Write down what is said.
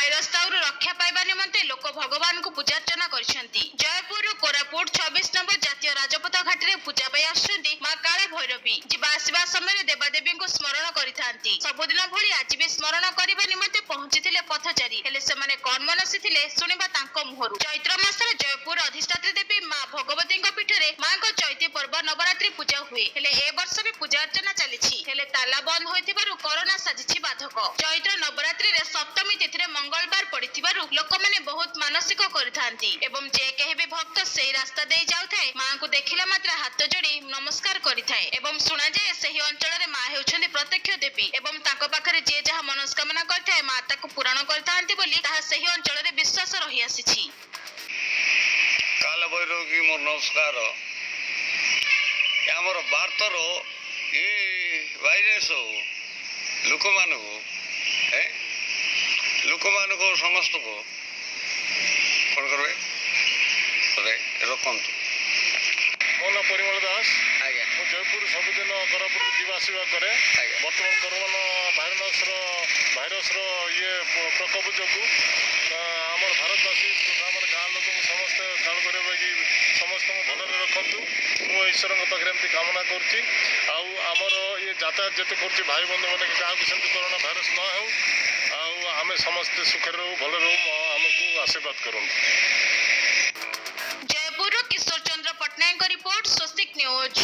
Virus ଦାଉରୁ ରକ୍ଷା ପାଇବା ନିମନ୍ତେ ଲୋକ ଭଗବାନଙ୍କୁ ପୂଜାର୍ଚ୍ଚନା କରିଛନ୍ତି। ଜୟପୁରରୁ କୋରାପୁଟ 26 ନମ୍ବର ଜାତୀୟ ରାଜପଥ ଘାଟିରେ ପୂଜା ପାଇ ଆସୁଛନ୍ତି ମା କାଳ ଭୈରବୀ। ଯିବା ଆସିବା ସମୟରେ ଦେବାଦେବୀଙ୍କୁ ସ୍ମରଣ କରିଥାନ୍ତି। ସବୁଦିନ ଭଳି ଆଜି ବି ସ୍ମରଣ କରିବା ନିମନ୍ତେ ପହଞ୍ଚିଥିଲେ ପଥଚାରୀ। ହେଲେ ସେମାନେ କଣ ମନସିଥିଲେ, ଶୁଣିବା ତାଙ୍କ ମୁହଁରୁ। ଚୈତ୍ର ମାସରେ ଜୟପୁର ଅଧିଷ୍ଠାତ୍ରୀ ଦେବୀ ମା ଭଗବତୀଙ୍କ ପୀଠରେ ମାଙ୍କ ଚୈତି ପର୍ବ ନବରାତ୍ରି ପୂଜା ହୁଏ। ହେଲେ ଏ ବର୍ଷ ବି ପୂଜା ଅର୍ଚ୍ଚନା ଚାଲିଛି, ହେଲେ ତାଲା ବନ୍ଦ ହୋଇଥିବାରୁ କରୋନା ସାଜିଛି ବାଧକ। ଚୈତ୍ର ନବରାତ୍ରିରେ ସପ୍ତମୀ ତିଥିରେ ମଙ୍ଗଳବାର ପଡିଥିବାରୁ ଲୋକମାନେ ବହୁତ ମାନସିକ କରିଥାନ୍ତି ଏବଂ ଯେ କେହି ବି ଭକ୍ତ ସେଇ ରାସ୍ତା ଦେଇ ଯାଉଥାଏ, ମାଙ୍କୁ ଦେଖିଲା ମାତ୍ରେ ହାତ ଯୋଡି ନମସ୍କାର କରିଥାଏ। ଏବଂ ଶୁଣାଯାଏ, ସେହି ଅଞ୍ଚଳରେ ମା ହେଉଛନ୍ତି ପ୍ରତ୍ୟକ୍ଷ ଦେବୀ ଏବଂ ତାଙ୍କ ପାଖରେ ଯିଏ ଯାହା ମନସ୍କାମନା କରିଥାଏ, ମା ତାକୁ ପୂରଣ କରିଥାନ୍ତି ବୋଲି ତାହା ସେହି ଅଞ୍ଚଳରେ ବିଶ୍ୱାସ ରହିଆସିଛି। କାଳ ଭୈରବୀ ମୋର ନମସ୍କାର। ଏ ଆମର ଭାରତର ଏ ଭାଇରସ ଲୋକମାନଙ୍କୁ ସମସ୍ତଙ୍କୁ କ'ଣ କରିବେ ରଖନ୍ତୁ। ମୋ ନାଁ ପରିମଳ ଦାସ। ମୁଁ ଜୟପୁର ସବୁଦିନ କୋରାପୁଟ ଯିବା ଆସିବା କରେ। ବର୍ତ୍ତମାନ କରୋନା ଭାଇରସର ଇଏ ପ୍ରକୋପ ଯୋଗୁଁ ଆମର ଭାରତବାସୀ ତଥା ଆମର ଗାଁ ଲୋକଙ୍କୁ ସମସ୍ତେ କାଳ କରିବା ସମସ୍ତଙ୍କୁ ଭଲରେ ରଖନ୍ତୁ, ମୁଁ ଈଶ୍ୱରଙ୍କ ପାଖରେ ଏମିତି କାମନା କରୁଛି। ଆଉ ଆମର ଇଏ ଯାତାୟାତ ଯେତେ କରୁଛି ଭାଇ ବନ୍ଧୁମାନେ, କାହାକୁ ସେମିତି କରୋନା ଭାଇରସ ନ ହେଉ ଆଉ ଆମେ ସମସ୍ତେ ସୁଖରେ ରହୁ, ଭଲରେ ରହୁ, ଆମକୁ ଆଶୀର୍ବାଦ କରନ୍ତୁ। ଜୟପୁରରୁ କିଶୋର ଚନ୍ଦ୍ର ପଟ୍ଟନାୟକଙ୍କ ରିପୋର୍ଟ, ସ୍ୱସ୍ତିକ ନ୍ୟୁଜ୍।